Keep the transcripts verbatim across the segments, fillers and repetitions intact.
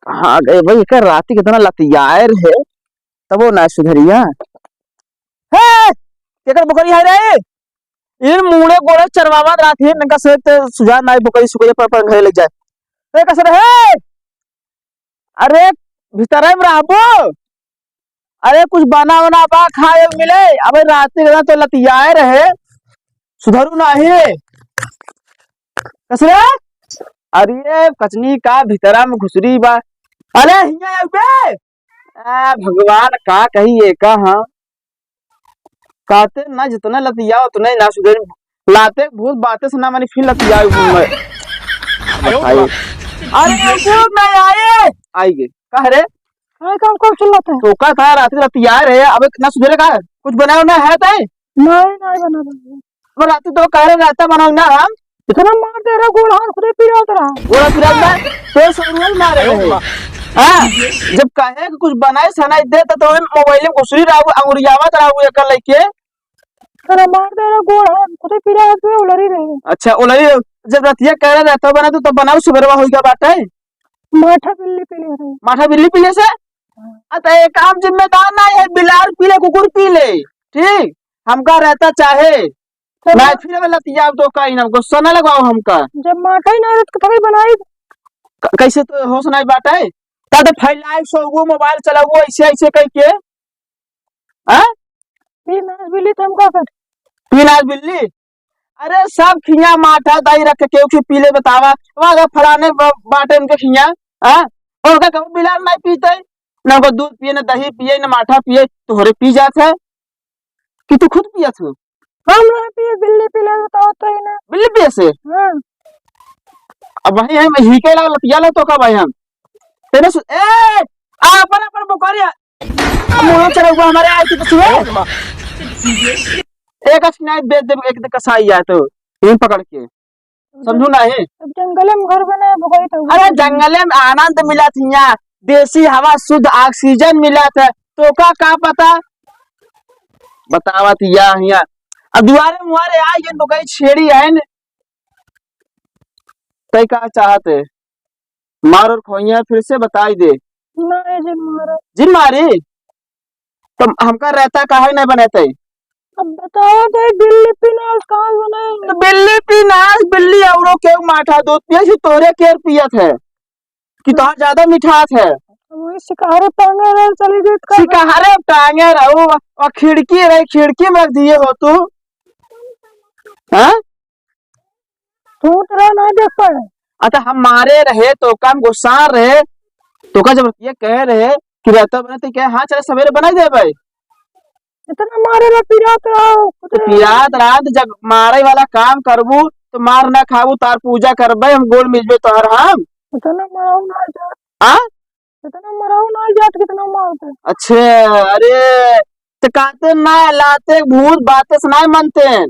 कहाँ गए भाई, एकर राती कितना लतियाए रहे, तबो ना सुधरिया। हे, केकर बोकरी है रे? इन मुड़े गोड़े चरवावत रहत ही, इनका से ते सुझाव नाई, बोकरी सुकरिया पर, पर घरे ले जाए। ए, कसर है? अरे, भीतरे में रहबो? अरे, कुछ बना वना बा, खाए मिले। अबे, राती के तो लतियाए रहे, सुधरू नाही। कसरे? अरे, कचनी का भीतरा में घुसरी बा। अरे, हियाँ आउ बे। आ, भगवान का कही एका, हाँ। कहते ना जितने लतिया उतने ना सुधरे। लाते भूत बातें से ना मानी, फिर लतिया घूमे। आयो बताइए। अरे, भूत नहीं आए। आई गए। कह रे? अरे, काम कौन चिल्लाते हैं? तो का था, रात के लतिया रहे, अब ना सुधरे का? कुछ बनाओ ना है तय? नहीं, नहीं बना रहे। वो रात तो कह रहे रहता बनाओ ना हम। इतना मार दे रहा, गोड़ हाथ खुदे पिरात रहा। गोड़ पिरात रहा, तो सरुआ मारे रहे। हाँ, जब कहे कि कुछ बनाए सनाई दे, तो, तो मोबाइल में घुसरी रहा, अंगुरियावत रहा, वो एकर लेके। अरे मार दे रहा, गोड़ हाथ खुदे पिरात रहे, उलरी रहे। अच्छा, उलरी, जब रतिया कह रहा रहता बना, तो तब बनाओ, सुबेरवा हो गया बाटे। माठा बिल्ली पी ले रहे। माठा बिल्ली पी ले से? हाँ। आ, तो ये काम जिम्मेदार ना है, बिलार पी ले, कुकुर पी ले, ठीक? हमका रहता चाहे। तो ना ना। फिर अब लतियाब तो कहीं ना, गुस्सा ना लगाओ हमका। जब माठा ही ना रहत, तो थोड़ी बनाई। क-, कैसे तो होश नहीं बाटे? का तो फैलाए, सोगो, मोबाइल चलाओ, ऐसे, ऐसे कह के। हाँ? बिल्ली नाच बिल्ली तो हमका कर। बिल्ली नाच बिल्ली? अरे सब खिया माठा दाई रख के केहू के पी ले बतावा। वहाँ का फलाने ब-, बाटे उनके खिया, हाँ? और उनका कबो बिलार नहीं पीते, ना उनको दूध पिए, ना दही पिए, ना माठा पिए, तोहरे पी जात है कि तू खुद पियत हो? हम ना पिए, बिल्ली पी ले बताओ तो ही ना। बिल्ली पिए से? हाँ। अब वही है, मैं ही के ला लतिया ला तो का भाई हम। तेरे सु-, ए, आ, अपन, अपन बोकरिया। मुँह चढ़ा हुआ हमारे आए थे तो सुबह। एक असनाई बेच दे, एक दिन कसाई आए तो, यहीं पकड़ के। समझू ना है? अब जंगले में घर बनाए, बोकरी तो अरे जंगले में आनंद मिला थिया, देसी हवा, शुद्ध ऑक्सीजन मिला था, तो का, का पता? बतावा थिया हिया। अब दुआरे मुआरे आ गए, बोकरी छेड़ी है न, तय का चाहत है? मार और खोइया फिर से बताई दे। नहीं, जिन मारा। जिन मारी? तो हमका रहता काहे नहीं बने तय? अब बताओ तो, बिल्ली पिनास कहाँ से बनाई? तो बिल्ली पिनास, बिल्ली औरों के माठा दूध पिए, तोहरे केर पियत है कि तोहार ज्यादा मिठास है। वही सिकहरे टांगे रहे, चली गई का? सिकहरे टांगे रहो, और खिड़की रही, खिड़की में रख दिए हो तू, हाँ? तू तो रह ना देख पाए। अच्छा, हम मारे रहे, तो काम गुस्सा रहे, तो का जब ये कह रहे कि रहता बने, तो क्या, हाँ, चले, सवेरे बना दे भाई। इतना मारे ला पिरात रहा, तो पिरात रात जब मारे वाला काम करबू, तो मार ना खाबू, तार पूजा करबे, हम गोड़ मिलबे तोहर हम। इतना मराऊ ना जात। हाँ? इतना मराऊ ना जात, कितना मारते। अच्छा, अरे, तो कहते ना लाते भूत बातें से ना मानते हैं।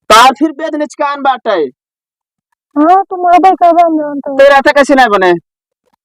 तार फिर बेद निचकान बाटे। हाँ, तुम आबे करबे, हम जानते हैं। तो रहता कैसे ना बने?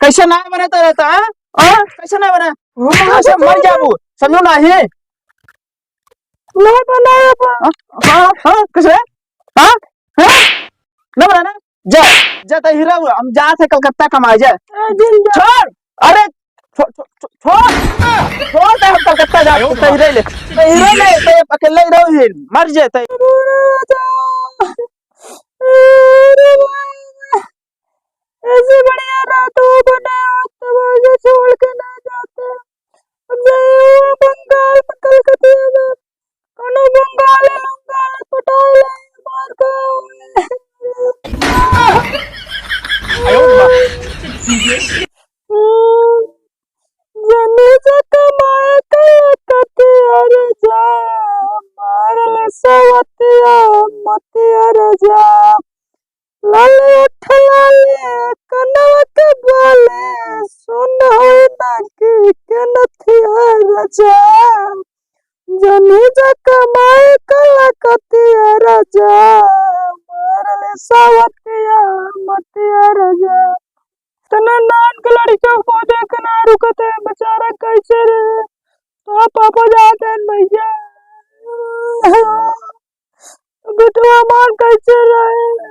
कैसे ना बने तो रहता, हाँ? हाँ? कैसे ना बने? वो कहाँ से मर जाबू? समझो ना ही? ना बने अब। हाँ? हाँ? हाँ? कैसे? हाँ? हाँ? ना बने ना? जा, जा, तै हीरा हुआ। हम जात है कलकत्ता कमाए, जा। ए, जिन जा। छोड़। अरे, छो-, छो-, छो-, छोड़। छोड़ दे, हम कलकत्ता जा, आयो तै हीरा ले। तै हीरा ले, तै अकेले ही रहो ही। मर जे, तै। ऐसे बढ़िया रात हो बना, तब ऐसे छोड़ के ना जाते। अब जाए वो बंगाल में, कलकतिया में, कोनो बंगाल है, बंगाल पटाए ले, मार के। आयो माँ। जने से कमाए कलकतिया रे जा, मार ले सवतिया मतिया रे जा। लाल ओठ लाले, कनवा के बाले, सोन होई नाकी के नथिया राजा। जनी जा कमाए कलकतिया राजा, मारले सावतिया मतिया राजा। तना नान के लड़कियों को देख ना रुकत है बेचारा, कैसे रे? तो पापा जाते हैं भैया। बेटवा हमार कैसे रहे?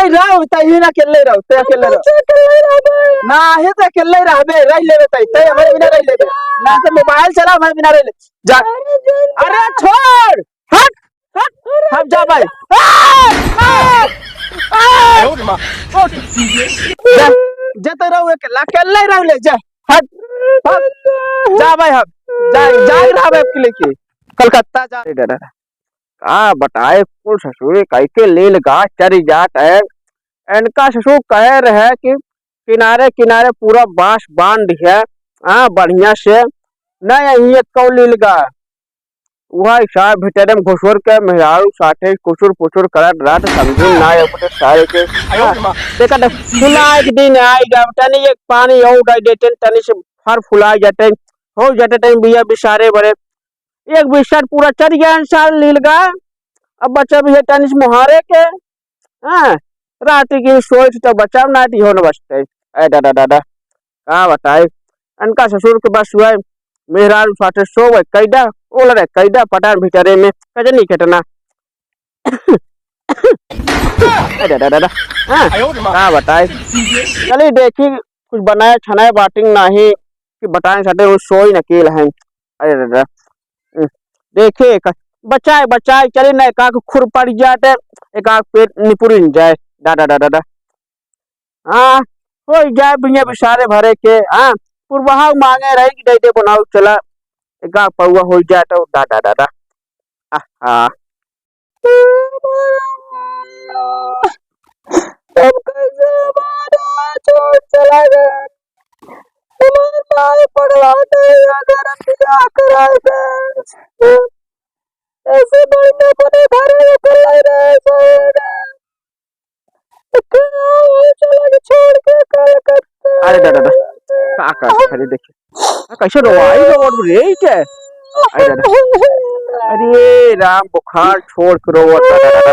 नहीं रहो, तै ही ना अकेले रहो, तै अकेले रहो। कैसे अकेले रहबे? ना, हे तै अकेले रहबे, रह लेबे तै, तै हमारे बिना रह लेबे। ना, तै मोबाइल चला, हमारे बिना रह ले। जा। अरे, जान अरे, जा। छोड़, हट, हट, हम जा भाई। आ, आ, आ। जा, जा, तै रहो, अकेला, अकेले रहो ले, जा, हट, हट। जा भाई, हम जा, जा रहा भाई, अकेले के, कलकत्ता जा। का बताए, कुल ससुरे कइके लील गा चरी जात है। इनका ससुर कहे रहे कि किनारे किनारे पूरा बांस बांध दिहे, हाँ, बढ़िया से। नहीं, यही एक कौ लील गा। वही साहब भीतरे में घुसुर के मेहरारू साथे कुसुर पुसुर करत रहत, समझी ना अपने सारे के। हाँ, देखा देख, सुना एक दिन आएगा, तनी एक पानी और डाल देते, तनी से फर फुला जाते, हो जाते टाइम बिया बिसारे बरे। एक बिस्तर पूरा चढ़ गया है सार लील गा। अब बचा भी है तनिस मुहारे के। हाँ, रात की सोच तो बचाव ना दी हो न बचते। ए दादा, दादा, का बताए, इनका ससुर के बस हुआ है, मेहरारू साथे सो गए, कैदा, ओल रे, कैदा, पटान भीतरे में, कजनी केतना। ए दादा, दादा, हाँ, का बताए, चलिए देखी, कुछ बनाए, छनाए, बाटिंग नाही, कि बताए साथे वो सोई न केल हैं। अरे दादा, हम्म, देखे, एक बचाए, बचाए, चले ना, एक आँख खुर पड़ जाते, एक आँख पेट निपुरिन जाए, दादा, दादा, दादा। हाँ, हो जाए भैया बिसारे भरे के, हाँ, पुरबहा मांगे रहे कि दे दे बनाओ, चला, एक आँख पौवा हो जाए तो, दादा, दादा। आहा। अब कैसे हमारा छोड़ चला गया? हमार माई पगला गई, अगर हम बियाह कराए थे, ऐसे बढ़िया अपने घर में कर ले रहे थे। क्या हो चला गया छोड़ के कलकत्ता? अरे दादा, दादा, का कर, अरे देखिए। आ, कैसे रोवाई रोवत रे, ई के? अरे दादा। अरे राम, बुखार छोड़ के रोवत बा, दादा।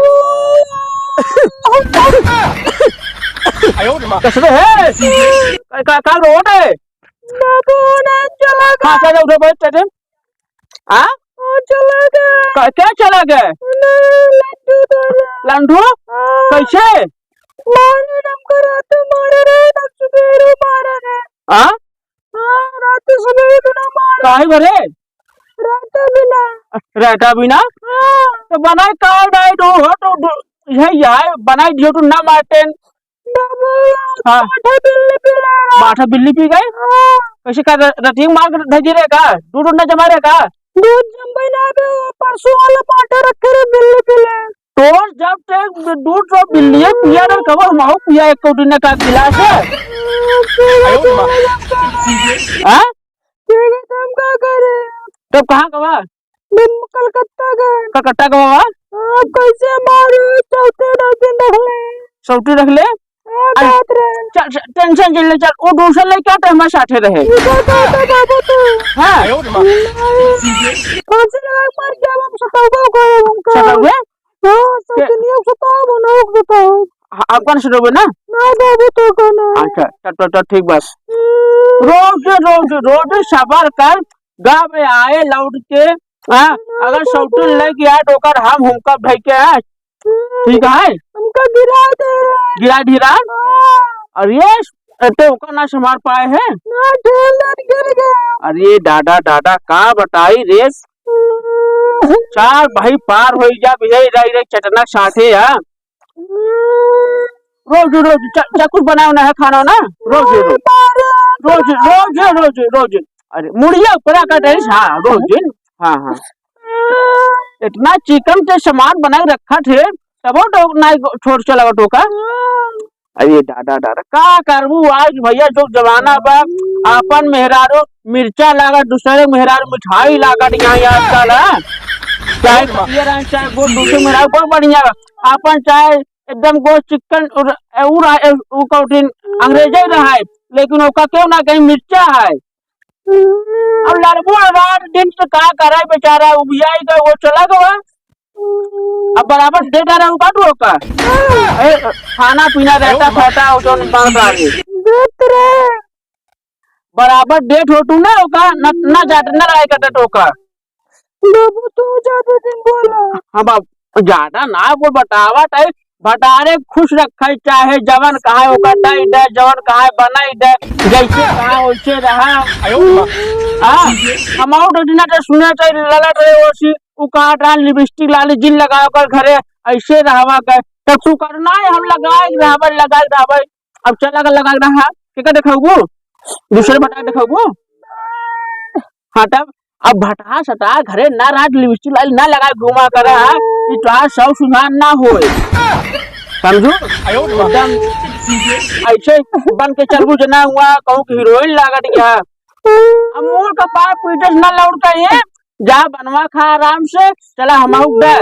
कैसे रे है? का, का, का रोवत है? बाबू ना चला गया। हाँ, चल, उठो, बैठ, चल। हाँ? वो चला गया। का, क्या चला गया? ना, लड्डू दादा। लंडू? हाँ। कैसे? मारे हमका रात मारे रे, ना सुबेरे मारे रे। हाँ? हाँ, रात सुबह भी ना मार। काहे भरे? रहता भी ना। रहता भी ना? हाँ। तो बनाए का नहीं दो हो तो दो, यही यार, बनाए दियो तो ना मारते। बाबू, हाँ। माठा बिल्ली पी ले रहा। माठा बिल्ली पी गए? हाँ। कैसे का र-, रतिया मार के धर दे रहे का? दूध उध ना जमा रहे का? दूध जमबे ना बे, वो परसों वाला माठा रखे रहे, बिल्ली पी ले। तोर जब ते दूध तो बिल्लिए पिया ना, कबो हमहू पिया एक कौड़ी ना का गिलास है। हाँ? ठीक है, तो हम का करे? तब कहाँ गवा? हम कलकत्ता गए। कलकत्ता गवा? हाँ, कैसे मारू? चौथे दस दिन रख ले। चौथे रख ले? हाँ, अरे, बात रहे। चल, चल, टेंशन जिन ले, चल। वो दूसरा लड़का तो हमारे साथे रहे। ये बात है, बाबू तू। हाँ। नहीं। फांसी लगा के मर गया, हम सतावा को हमका। सतावे? हाँ, के- सौतनिया को सताओ, बनाओ को सताओ। हाँ, आपका ना सतावे ना? ना, बाबू, तो का ना। अच्छा, चल, चल, चल, ठीक बात। हम्म। रोज, रोज, रोज सबर कर, गाँव में आए लौट के, हाँ, ना, अगर बाबू। सौतन लेके आए, तो ओकर हम हुमका भई के आए। हम्म। ठीक है? हमका गिरा दे। गिरा ढीरा? हाँ। अरे, ए, तो ओका ना संभाल पाए है? ना, ढेलन गिर गया। अरे दादा, दादा, का बताई रे? चार भाई पार होई जा, बिहाई रही रही चटना साथे, हाँ? रोज, रोज, चा-, चा-, कुछ बनाओ ना है खाना ना? रोज, रोज। रोज, रोज, रोज, रोज। अरे, मुड़िया ऊपर आकर रही, हाँ, रोज। हाँ, हाँ। इतना चिकन से सामान बना के रखा थे, तबो तो ना छोड़ चला टोका। अरे दादा, दादा, का करबू आज भैया, जो जमाना बा, आपन मेहरारू मिर्चा लागत, दूसरे मेहरारू मिठाई लागत यहाँ आजकल, हाँ? चाहे पियर है, चाहे गोल, दूसरे मेहरारू बहुत बढ़िया बा। आपन चाहे एकदम गोल चिकन उर-, उर-, उ कौटिन अंग्रेजे रहा है, लेकिन ओका क्यों ना कहीं मिर्चा है। अब लड़बो रात दिन से का करे बेचारा, उबियाई गए, वो चला गवा। अब बराबर दे डाला, वो काटू ओका। ए, खाना पीना रहता, खाता, वो जौन बात आ गई। बराबर डेट हो तू ना ओका, न, न जाट, न लड़ाई करता टोका। बाबू, तू ज्यादा दिन बोला। हाँ बाबू, ज्यादा ना बोल, बतावा ताई, भतारे खुश रखे चाहे, जवन कहा ओकर दई दे, जवन कहा बनाई दे, जैसे कहा वैसे रहा। हाँ, हम आउट इतना तो सुने चाहे ललट रहे ओसी, उ कहा रहा लिपस्टिक लाली जिन लगाओ कर घरे, ऐसे रहवा कर, तब तू करना है, हम लगाए रहबे, लगाए रहबे। अब चला के लगा रहा, के का देखाबू? दूसरे भतार देखाबू? हाँ, तब अब भटहा सटा घरे ना राज लिपस्टिक लाली ना लगा घूमा करा, ई तो आज सौ सुधार ना होए। समझू? एकदम ऐसे बन के चलबू जना हुआ, कहूँ कि हीरोइन लागत या। अब मोर का पार पीटे से ना लौट के ये, जा बनवा खा आराम से, चला हम आउट दे।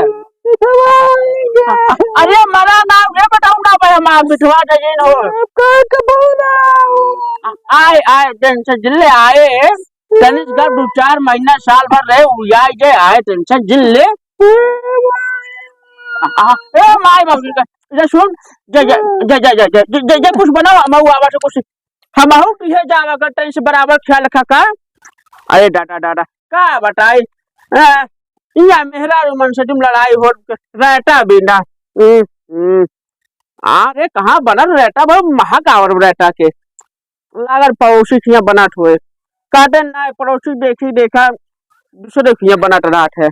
अरे मरा ना, ये बताऊँ ना भाई, हम आप बिठवा दे जिन हो। आए, आए, टेंशन जिले आए। तनिस का दो चार महीना, साल भर रहे, उड़ियाई जे आए, टेंशन जिन ले। आ, आ, ए माय बाबू का, इधर सुन, जे, जे, कुछ बनाओ, हम आवा से कुछ, हम आहू पीछे जावा कर, टेंशन बराबर ख्याल रखा का। अरे दादा, दादा, का बताई? आ, इया मेहरारू मन से तुम लड़ाई हो, रहता भी ना। हम्म, हम्म। अरे, कहाँ बनल रहता भाई, महक आवर रहता के। लागल पड़ोसी खिया बनात होए। काटे ना पड़ोसी देखी देखा, दूसरे खिया बनात रहत है।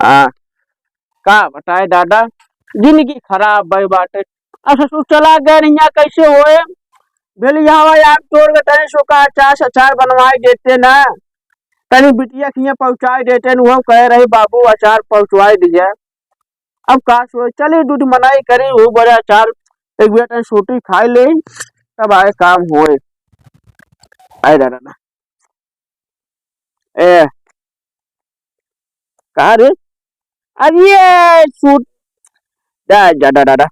आ, का बताए दादा, जिंदगी खराब भई बाटे। अब ससुर चला गए, हिया कैसे होए? भेली हवा यार तोड़ के तनी सो का अचार सचार बनवाए देते ना। तनी बिटिया खिया पहुँचाए देते न, वो कह रही, "बाबू, अचार पहुँचवाए दिया।" अब का सो, चली दूध मलाई करी, वो बड़ा अचार, एक बेटा सूटी खाए ले, तब आए काम होए। आए दादा ना। ए, का रे? अरे ये सूट, दा, दा, दा, दा, दा।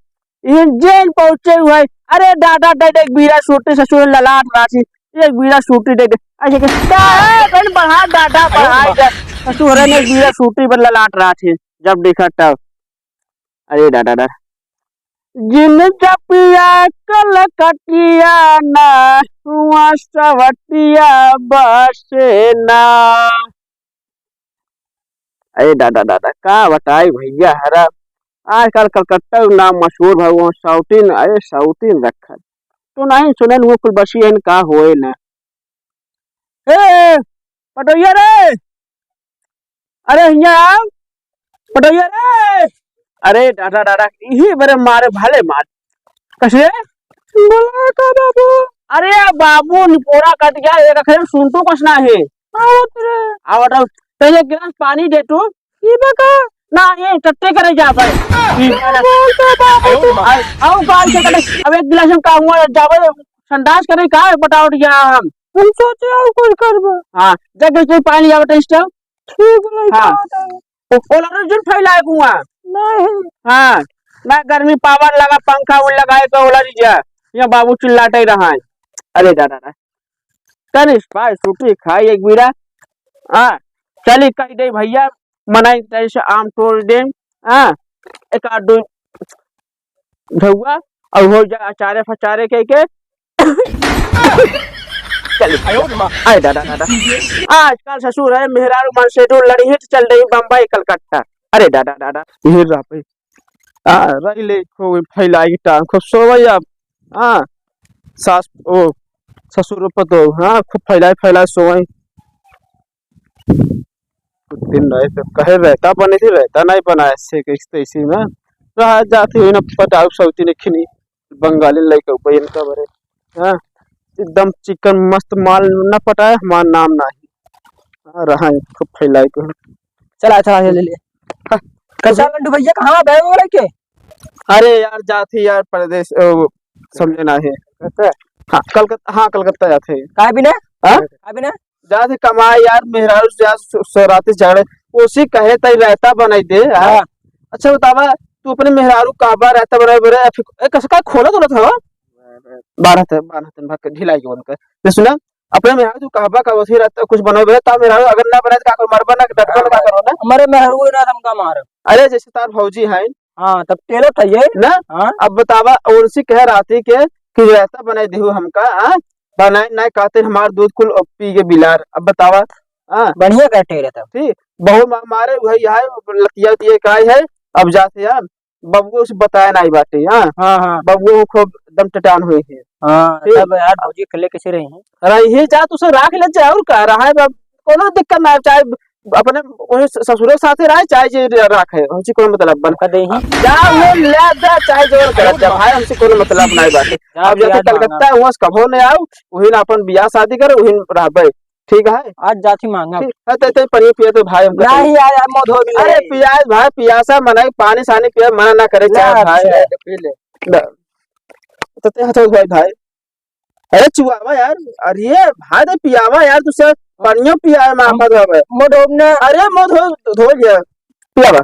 ये जेल पहुंचे हुए। अरे दादा, दे दे, एक बीरा सूटी ससुर ललाट राखी। एक बीरा सूटी दे दे। ऐसे के, का है? कौन बढ़ा दादा, बढ़ा दे। ससुर ने एक बीरा सूटी पर ललाट राखी। जब देखा तब। अरे दादा, दादा। जिन जपिया कलकतिया ना, हुआ सवतिया बसे ना। अरे दादा, दादा, का बताई भैया, हरा आजकल कलकत्ता नाम मशहूर भा, वहाँ शौकीन, अरे शौकीन रखत। तो नहीं सुने न, वो कुल बसी है न, का होए ना। ए, पटोहिया रे, अरे हिया आओ, पटोहिया रे। अरे दादा, दादा, इही बरे मारे, भले मार। कसे? बोला का बाबू? अरे बाबू, निपोरा कट गया, एक अखरे सुनटू कस ना है। आवत रे। आवत रहो। तो एक गिलास पानी दे तू। ई बका? ना, ये टट्टे करे जा भाई। ई बोल तो बाबू तू। आ, आओ, बाल से कटे। अब एक गिलास हम का हुआ, जावे, संडास करे का है, बताओ दिया हम। हम सोचे आओ कुछ करबो। हाँ, जब कोई पानी आवत है, इस टाइम। ठीक बोला, हाँ। बात है। ओ-, ओला रे, जुन फैलाए कुआं। नहीं। हाँ, ना गर्मी पावर लगा, पंखा उन लगाए तो ओला रे जा। ये बाबू चिल्लाते रहा है। अरे दादा रे। कनिस भाई सूटी खाई एक बीरा। हाँ, चली कह दे भैया, मनाई तैसे आम तोड़ दे। हाँ, एक आध दो धुआ और हो जा अचारे फचारे के के। चल, आयो रे माँ। आए दादा, दादा। आजकल ससुर है, मेहरारू मन से जो लड़ी है, तो चल रही बम्बई, कलकत्ता। अरे दादा, दादा। ये रहा भाई। आ, रही ले, खूब फैलाई टांग, खूब सोवई अब। हाँ। सास, ओ, ससुर पतोह, हाँ, खूब फैलाए फैलाए सोए। कुछ दिन रहे तो कहे रहता बने थी, रहता नहीं बनाए से कैसे तैसी में रहा जाती हुई ना पटाऊ सौती ने खिनी बंगाली लइका ऊपर इनका बरे, हाँ, एकदम चिकन मस्त माल न पटाए हमार नाम नाही। हाँ, रहा है खूब फैलाए को। चला, चला, ले, ले। हाँ। कैसा लड्डू भैया, कहाँ बे वो लइके? अरे यार, जात ही यार परदेस, ओ, समझे ना है। कलकत्ता? हाँ, कलकत्ता, हाँ, कलकत्ता जात है। काहे बिना? हाँ? काहे बिना? जात है कमाए यार, मेहरारू से आज स-, स-, रात से झगड़े, उसी कहे तई रायता बनाई दे, हाँ? हाँ। अच्छा बतावा, तू अपने मेहरारू कहबा रायता बनाए बरे, या फिर, ए, कसका खोला तो ना था, हाँ? बारह ते, बारह ते भाग के ढिलाई के बनकर। तो सुना, अपने मेहरारू तू कहबा का वसी रायता कुछ बनाए बरे, ता मेहरारू अगर ना बनाए तो का करो, मरबा ना, डटबा ना, का करो ना? हमारे मेहरारू ना हमका मार। अरे जैसे तार भौजी है, हाँ, तब टेलत है ये। ना? हाँ। अब बतावा, उर्सी कह राती के कि रायता बनाए देहु हमका, हाँ? बनाए ना कहते हमार दूध कुल पी के बिलार। अब बतावा, हाँ? बढ़िया कह टेलत है। ठीक, बहु मा-, मारे वही है, लतिया दिए काय है, अब जाते यार, बबुओ से बताया नहीं बाटे, हाँ? हाँ, हाँ। बबुओ खूब दम टटान हुई है। हाँ, ठीक। तब यार भौजी अकेले कैसे रही हैं? रही है, जा तो उसे राख ले जा, और का रहा है, अब कोनो दिक्कत ना है, चाहे अपने वही स-, ससुरे के साथे रहे, चाहे जे र-, राखे, हमसे कोनो मतलब बन। हमका दे ही। जा वो ले जा, चाहे जो करत जा, भाई, हमसे कोनो मतलब नहीं बाटे। जा अब जब पियाज तक मांगा। कलकत्ता हुआ से कभो नहीं आओ, वही ना अपन बियाह शादी करे, वही रहबे, ठीक है? आज जाती मांगा। ठीक है, ते, ते पानी पिया तो भाई, हमका नहीं यार, यार, मौत हो गई। अरे पियाज भाई, पियासा मनाई, पानी सानी पिया, मना ना करे, ले, चाहे भाई। अच्छा, पी ले। ले। तो ते हथो भाई, भाई। अरे चुआवा यार, अरे भाई दे पियावा यार, तुझसे पानियो पियाए हम माफा धोवे। मुंह धोब ना। अरे मुंह धो, धो लिया, पियावा।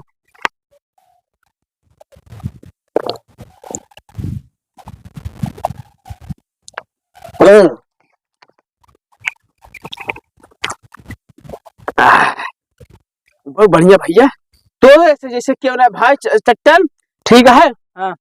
हम्म। आह, बहुत बढ़िया भैया। तो ऐसे जैसे क्यों ना भाई च-, चट्टन, ठीक है? हाँ।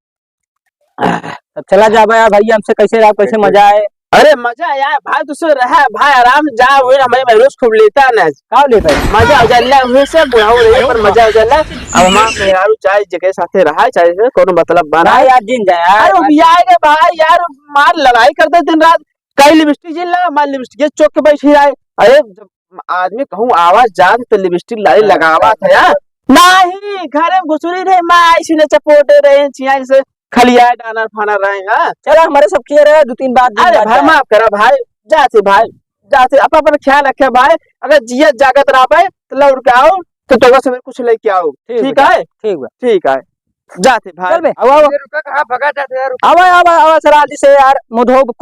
तब चला जाबा यार भाई, हमसे कैसे रहा, कैसे मजा आए? अरे मजा आया भाई, तुझसे रहा भाई, आराम जा, वही हमारे महसूस खूब लेता है ना। का लेता है? मजा आ जाला, वही से बुढ़ाओ रहे पर मजा आ जाला। अब हमार मेहरारू चाहे जेके साथे रहा, चाहे से कोनो मतलब बना। भाई यार, जिन जा यार। अरे उबियाए के भाई यार, मार लड़ाई करते दिन रात, कई लिपस्टिक जिन लगा, मार लिपस्टिक चोक के बैठी रहे। अरे जब आदमी कहूँ आवाज जात तो लिपस्टिक लाली हाँ। लगावा था यार। नाही, घरे में घुसुरी रहे, माँ ऐसी ने चपोटे रहे, चिया से खलिया डाना फाना रहे, हाँ। चला, हमारे सब किए रहे, दो तीन बात, अरे भाई, माफ करा भाई, जाते भाई, जाते, आप अपन ख्याल रखे भाई, अगर जिया जागत रहा भाई, तो लौट के आओ, तो तोगा से कुछ लेके आओ, ठीक ठीक बा, है? ठीक बा। ठीक है, जाते भाई। चल बे, आवा, आवा। रुका, कहाँ भगा जाते यार, रुका। आवा, आवा, आवा, सर, जल्दी से यार, मुधो को